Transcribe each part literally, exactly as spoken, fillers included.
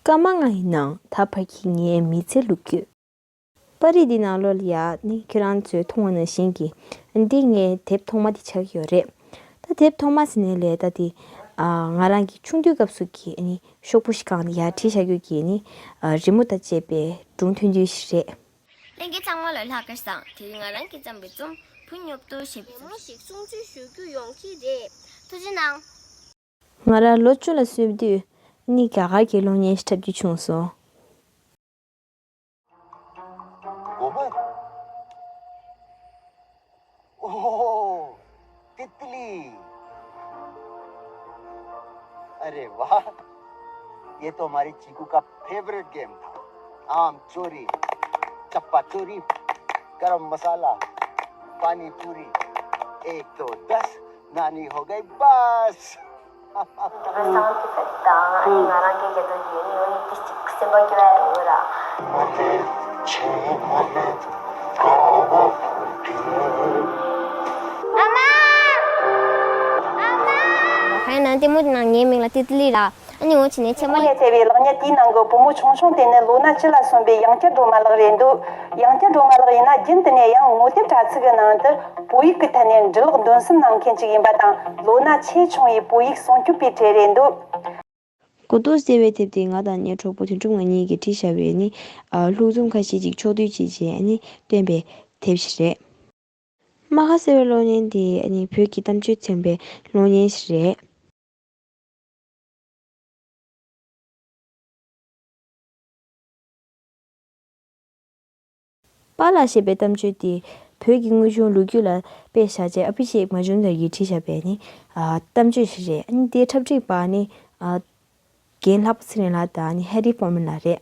སྐར་མ་ལྔ་ཡི་ནང་ད་བར་གྱི་ངའི་མི་ཚེའི་ལོ་རྒྱུས། པར་རིས་འདི་ནང་ལོགས་ལ་ཡ་ནི་ཁྱེད་རང་ཚོས་མཐོང་བ་ནང་བཞིན་གྱི་འདི་ངའི་དེབ་ཐོག་མ་དེ་ཆགས་ཀྱི་ཡོད་རེད། ད་དེབ་ཐོག་མ་ཟེར་ནའི་ལས་ད་དེ་ཨ་ང་རང་གི་ཆུང་དུས་སྐབས་སུ་གི་ཨ་ནི་ཤོག་བུ་ཞིག་སྒང་ལ་ཡ་བྲིས་བཞག་རྒྱུ་གི་ཨ་ནི་ཨ་རི་མོ་དང་བཅས་པའི་སྒྲུང་ཐུང་ཐུང་ཞིག་རེད། ལྷན་རྒྱས་ཚང་མ་ལ་ལྷག་དཀར་བཟང་། དེ་རིང་ང་རང་གིས་བརྩམས་པའི་རྩོམ་བུ་སྙོབ་ཏོ་ཞེས་པའི་རྩོམ་ཞིག་གསུང་ཆོས་ཞུ་རྒྱུ་ཡོང་གི་རེད། ཐུགས་རྗེ་གནང་། ང་རང་ལོ་བཅུ་ལ་སོན་དུས་ནི་རྒྱ་གར་གྱི་གློག་བརྙན་ཞིག་འཁྲབ་རྒྱུ་བྱུང་སོང་། गोबर? ओह, तितली। अरे वाह, ये तो हमारी चीकू का फेवरेट गेम था। आम चोरी, चप्पा चोरी, गरम मसाला, पानी पूरी। एक दो दस, नानी हो गई बस। ང་རང་གི་རྒྱལ་ཁབ་ཡོད་ནི་ཡོད་ནི་ཏི་ཅིག་སེམས་པ་སྐྱོ་བ་རུ་ར། ཨ་མ། ཨ་མ། ཧའི་ན་ལྟད་མོ་དེ་ནང་ངའི་མིང་ལ་ཏི་ཏི་ལི་ར། ཨ་ནི་འོ་བྱས་ནས་ཆེན་མོ་ལས་བཙལ་བའི་ལག་གཉེར་དེའི་ནང་གི་བུ་མོ་ཆུང་ཆུང་དེ་ནི་ལོ་ན་བཅུ་ལ་སོན་པའི་ཡང་བསྐྱར་སྒྲོལ་མ་ལགས་རེད་འདུག་ཡང་བསྐྱར་སྒྲོལ་མ་ལགས་ཡིན་ན་རྒྱུན་དུ་ནས་ཡང་ངོ་དེབ་དྲ་ཚིགས་ཀྱི་ནང་དུ་བོད་ཡིག་གི་ཐད་ནས་འབྲི་ཀློག་འདོན་སེམས་གནང་མཁན་ཅིག་ཡིན་པ་དང་། ལོ་ན་ཆེས་ཆུང་བའི་བོད་ཡིག་སྲུང་སྐྱོབ་པའི་གྲས་རེད་འདུག་གོ་རྟོགས་ཟེར་བའི་དེབ་དེ་ང་དང་ངའི་གྲོགས་པོ་དོན་གྲུབ་ང་གཉིས་ཀྱིས་བྲིས་བཞག་པའི་ནི་ལྷུག་རྩོམ་ཁ་ཤས་ཅིག་ཕྱོགས་བསྡུས་བྱས་རྗེས་ནི་བཏོན་པའི་དེབ་ཞིག་རེད། རྨ་ཁ་ཟེར་བའི་གློག་བརྙན་དེ་ནི་བོད་ཀྱི་གཏམ་བརྗོད་ཚན་པའི་གློག་བརྙན་ཞིག་རེད། པཱ་ལགས་ཞེས་པའི་གཏམ་བརྗོད་དེ་བོད་ཀྱི་དངོས་བྱུང་ལོ་རྒྱུས་ལ་དཔེ་བཞག་རྗེས་ཨ་ཕི་ཤེག་མ་ཇུན་དར་གྱིས་བྲིས་བཞག་པའི་ནི་ཨ་གཏམ་བརྗོད་ཞིག་རེད། ཨ་ནི་དེའི་འཁྲབ་ཁྲིད་པ་ནི་ཨ་རྒན་ལྷག་པ་ཚེ་རིང་ལགས་དང་ནི་ཧེ་རི་ཕོར་མན་ལགས་རེད།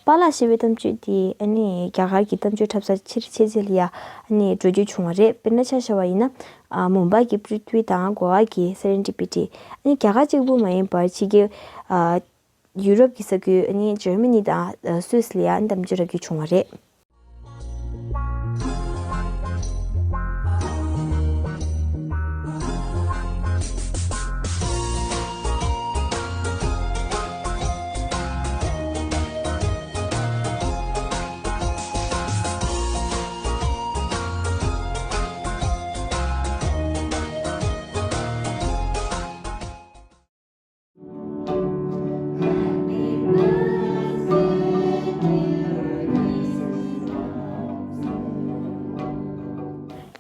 པཱ་ལགས་ཞེས་པའི་གཏམ་བརྗོད་དེ་ཨ་ནི་རྒྱ་གར་གྱི་གཏམ་བརྗོད་འཁྲབ་ས་ཕྱིར་ཆེ་ཚེ་ལ་ཡ་ཨ་ནི་འགྲོ་རྒྱུ་བྱུང་བ་རེད། དཔེར་ན་ཆ་བཞག་པ་ཡིན་ན་ཨ་མུམ་བྷའི་གི་པྲིཐ་ཝི་དང་གོ་བ་གི་སེ་རེན་ཌི་པི་ཊི། ཨ་ནི་རྒྱ་གར་གཅིག་པུ་མ་ཡིན་པར་ཕྱི་རྒྱལ་ཨ་ཡུ་རོབ་ཀྱི་ས་ཁུལ་ཨ་ནི་འཇར་མ་ནི་དང་ཨ་སུད་སི་ལ་ཡ་ཨ་ནི་གཏམ་བརྗོད་འཁྲབ་རྒྱུ་བྱུང་བ་རེད།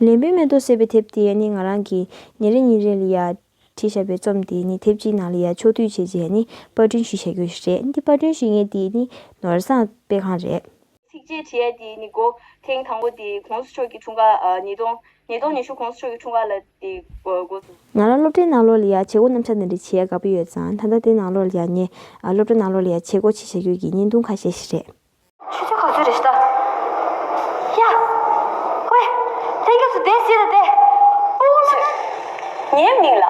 ལན་བུའི་མེ་ཏོག་ཟེར་བའི་དེབ་དེ་ནི་ང་རང་གིས་ཉིན་རེ་ཉིན་རེ་ལ་ཡ་བྲིས་བཞག་པའི་རྩོམ་དེ་ནི་དེབ་གཅིག་ནང་ལ་ཡ་ཕྱོགས་བསྡུས་བྱས་རྗེས་ནི་པར་སྐྲུན་ཞུས་བཞག་རྒྱུ་ཞིག་རེད། འདི་པར་སྐྲུན་ཞུ་མཁན་དེ་ནི་ནོར་བཟང་དཔེ་ཁང་རེད། ཚིགས་བཅད་བྲིས་ཡ་དེ་ནི་འགོ་ཐེངས་དང་པོ་དེ་༸གོང་ས་མཆོག་གི་འཁྲུངས་སྐར་ཨ་ཉིས་སྟོང་ཉིས་སྟོང་ཉི་ཤུ་༸གོང་ས་མཆོག་གི་འཁྲུངས་སྐར་ལ་དེ་འགོ་འགོ་ཚུགས། ང་རང་སློབ་གྲྭའི་ནང་ལོགས་ལ་ཡ་བྱེད་སྒོ་རྣམ་གཞག་འདི་འདྲ་བྱེད་ཡ་དགའ་པོ་ཡོད་ཙང་། ད་ལྟ་དེ་ནང་ལོགས་ལ་ཡ་ངས་ཨ་སློབ་གྲྭ་ནང་ལོགས་ལ་ཡ་བྱེད་སྒོ་བྱེད་བཞག་རྒྱུ་གི་བརྙན་ཐུང་ཁ་ཤས་ཤིག་རེད། ཆུ་ཚོད་ག་ཚོད་རེད་ཤག་ད། ཡ། ཝེ། ལྷན་རྒྱས་ཚོ་བསྡད་སྲིད་ད་བསྡད། ཨུ་ཚོས། ངའི་མིང་ལ་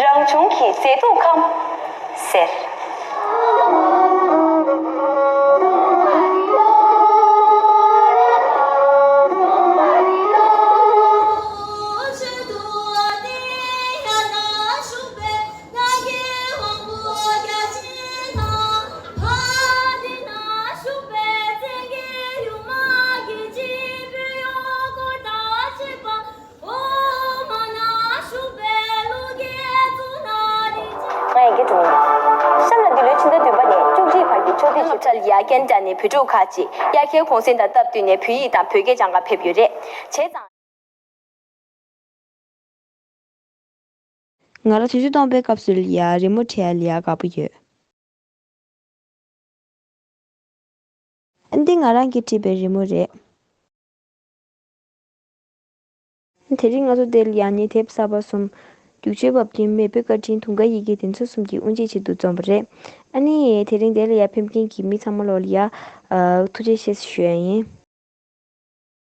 རང་བྱུང་གི་མཛེས་སྡུག་ཁམས་ཟེར། ང་ཡི་གེ་སྒྲུང་ཡིན། གཤམ་ལ་འདི་ལོའི་ཕྱི་ཟླ་བདུན་པ་ནས་བཅུ་གཅིག་བར་གྱི་ཕྱོགས་བསྡུས་ཆེད་ཁྲལ་ཡ་ཀན་ཌ་ནས་བོད་ཕྲུག་ཁག་ཅིག་དབྱར་ཁའི་གུང་སེང་དང་སྟབས་བསྟུན་ནས་བོད་ཡིག་དང་བོད་སྐད་སྦྱང་གར་ཕེབས་ཡོད་རེད། བྱས་ཙང་། ང་རང་དུས་ཚོད་སྟོང་པའི་སྐབས་སུ་ལ་ཡ་རི་མོ་བྲིས་ཡ་ལ་ཡ་དགའ་པོ་ཡོད། འདི་ང་རང་གིས་བྲིས་པའི་རི་མོ་རེད། དེ་རིང་ང་ཚོ་འདིར་ཡང་ནི་དེབ་གསར་པ་གསུམ། རྒྱུག་ཆུའི་འབབ་ཐུན། མེས་པོའི་བཀའ་དྲིན། དུང་དཀར་ཡི་གེ། དེ་ཚོ་གསུམ་གྱི་དབུ་འབྱེད་ཆེད་དུ་འཛོམས་པ་རེད། ཨ་ནི་དེ་རིང་འདིར་ཡར་ཕེབས་མཁན་གྱི་མི་ཚང་མ་ལོག་ལ་ཡ། ཨ། ཐུགས་རྗེ་ཆེ་ཞུ་ཡ་ཡིན།